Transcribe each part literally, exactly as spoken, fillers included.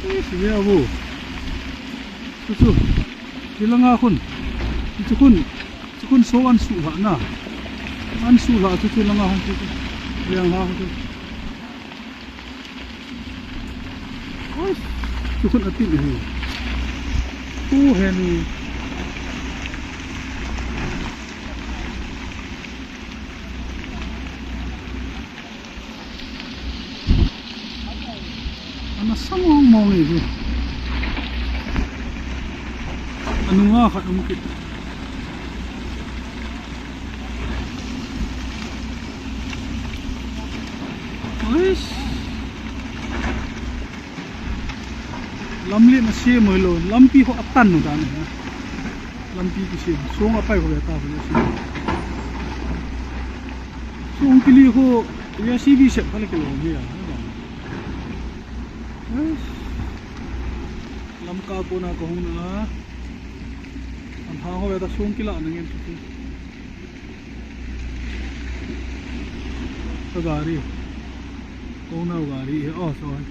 Ih, ve vo. Chu chu. Chi langa khun. Chu khun. Chu khun so an su la na. An su la chu chu langa khun chu. Liang la khun chu. Oi. Chu khun atin hi. Tu he ni. Ana sa mong mong e ve. Anunga khat um kit. Oish. Lamlen asem hilou, lampi ho atan u dan ahi. Lampi kisem, song apai ho ve ta ho asem. Song kili ho, J C B sep kha le kilom hi a. Lamka kona kahung na. An ha ho ve ta song kila na ngen tu. Ka gari. Kong nau gari he. Oh, sorry.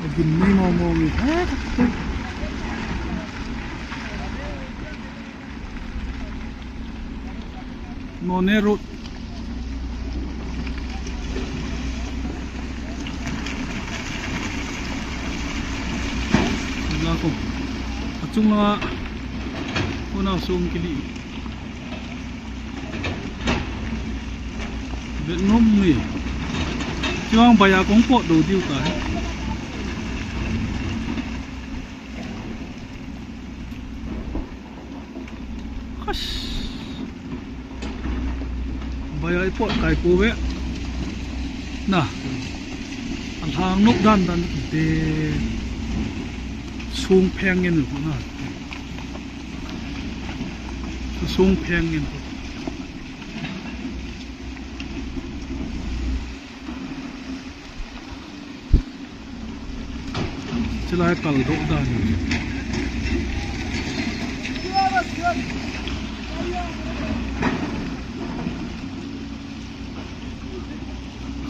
Agin nei mo mo ni. Noney Road. Lako. Achung langa. Kona song kili. Vet nom ni. Chuang baya kong pot do diu ta. Khas. Baya i pot kai po ve. Na. An hang nok dan dan te. Song pheng ngen ko na. Song pheng ngen ko. Chilai kal doh dan.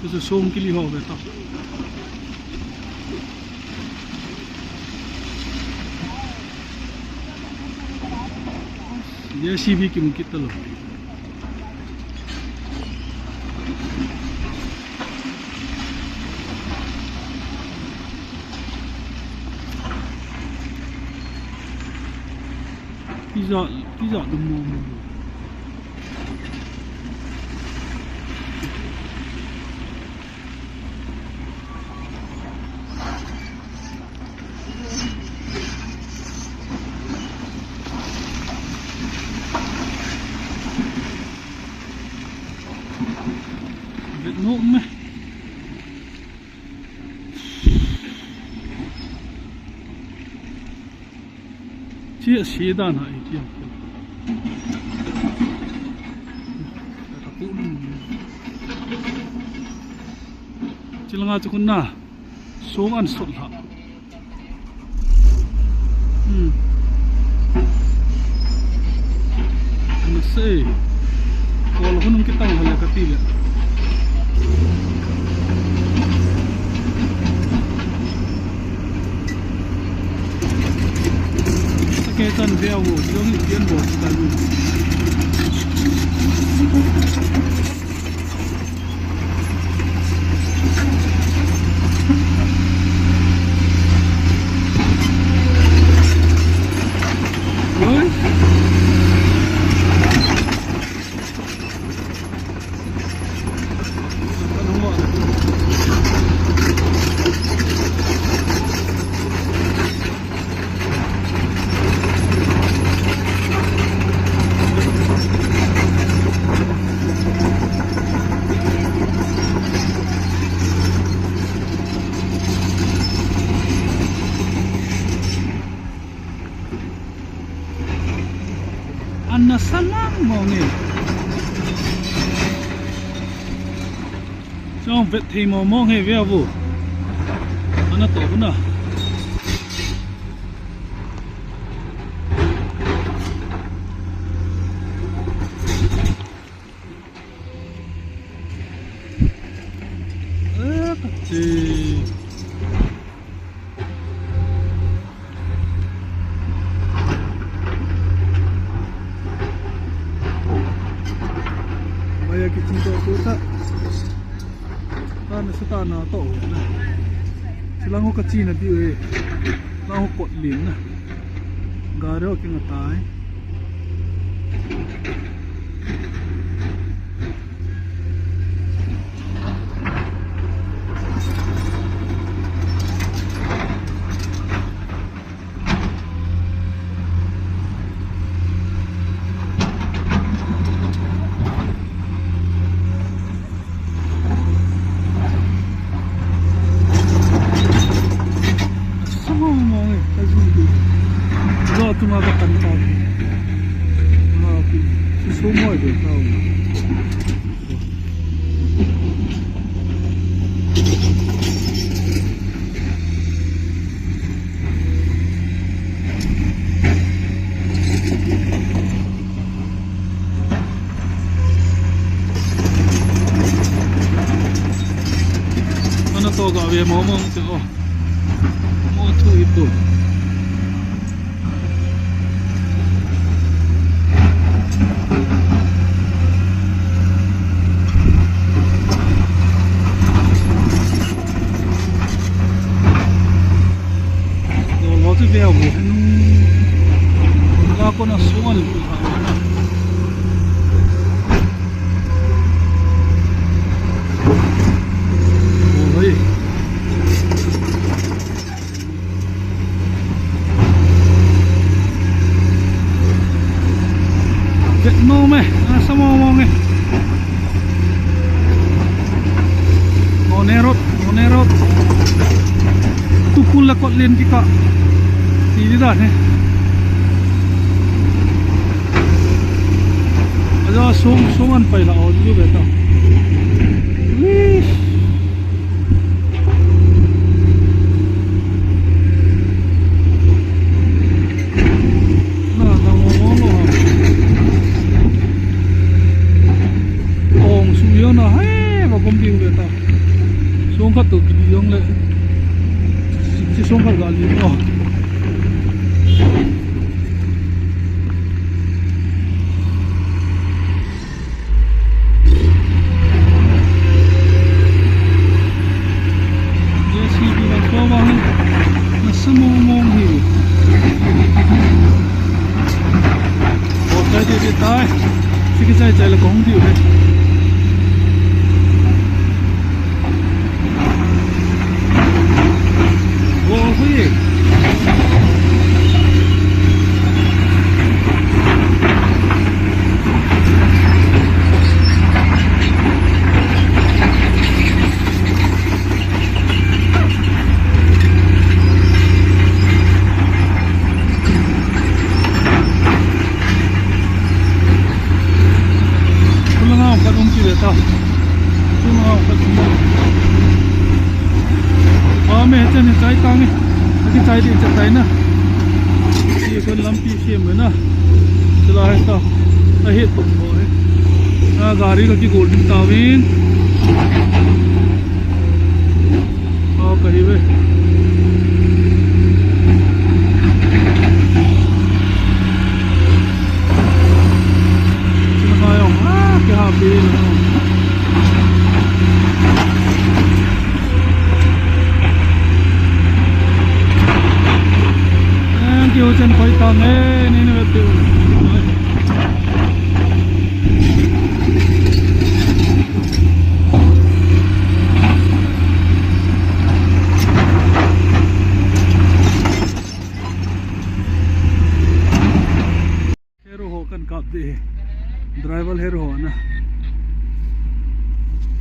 Chu chu song kili ho ve ta. J C B kimu kit talou. Pizza, pizza dum mo mo. Vet nom e. Chia si dan ha i tiang. Chilanga chu kun na. Song an sot ha. Hmm. Ana sei. Kol hunung kitang hale kati le. Sake tan veo, jong ni pian bo ta lu. Ana sa mang mong e. Chong vet thei mong mong he ve vo. Ana to na. Chi. Maya kichi to to ta. Ta na sa ta na to. Silang ho kachi na di e. Lang ho kot lin na. Gari ho kinga tai. Sa mong mong e, ka ji di. Zo tu ma ka kan ta. Ma ki, si so mo de ta. Ana to ga ve mo mo te o. Mo thu i tu. Lo lo chu veu bu hen. La ko na suan. Oi. Vet nom e, asa mong mong e. Mone road, Mone road. Tukul la kot len kika. Ti di da ne. Ajo sung sung an pai la o di beta. Wish. Na, na, mo, mo, mo. Ong su yo na, hai, ba kum ding ve ta. Song khat to ki ding le. Si song khat ga li, oh. J C B la so vang hi, nasa mong mong hi. Bol chai ding ding tai. Siki chai chai la kong ding ve. Bol hui. Kula nga ka dum ti le ta. Kula nga ka dum. Pa me chen ni chai tang ni. Aki chai di chai tai na. Ye kon lampi Siem na. Chila hai ta. Ahi to ho hai. Na gari ka kigol ding tauvin. Aw, ka hi ve. Chila hai ong. Ah, ke ha pe na. Thank you, chen koi tang e, ni ni ve tiu. Hero ho kan kap de. Driver hero ho na.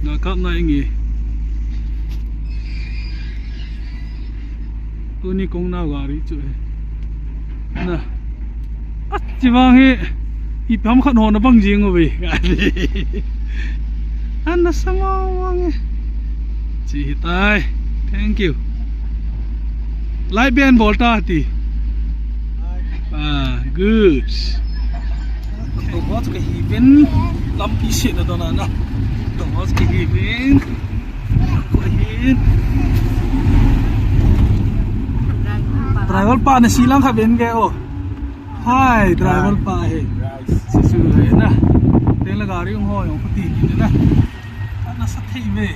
Na kap na inge. Tuni kong na gari chu e. Na. Achi vang hi. Ipi ham khat ho na bang jing uve. Ana sa mong mong e. Chi hi tai. Thank you. Light ban bol ta ti. Ah, good. Tua chu ka hi ven lampi se na dona na. Tua chu ka hi ven. Ko hi. Driver pa na silang kha ben ke o. Hi, driver pa he. Sisu he na. Tela gari ung ho yong pati ni na. Ana sa thei me.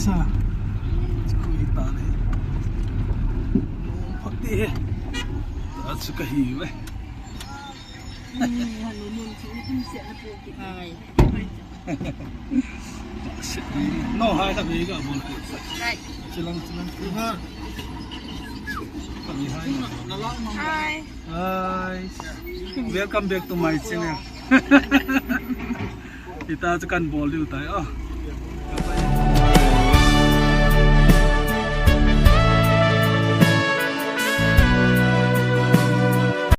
Sa. Ku ita le. Pati he. Atsu kahi me. Hi. No, hi, hi, hi, hi. Hi. Chilang, chilang. Hi. Hi. Hi. Welcome back to my channel. Ita chu kan bol diu tai, oh.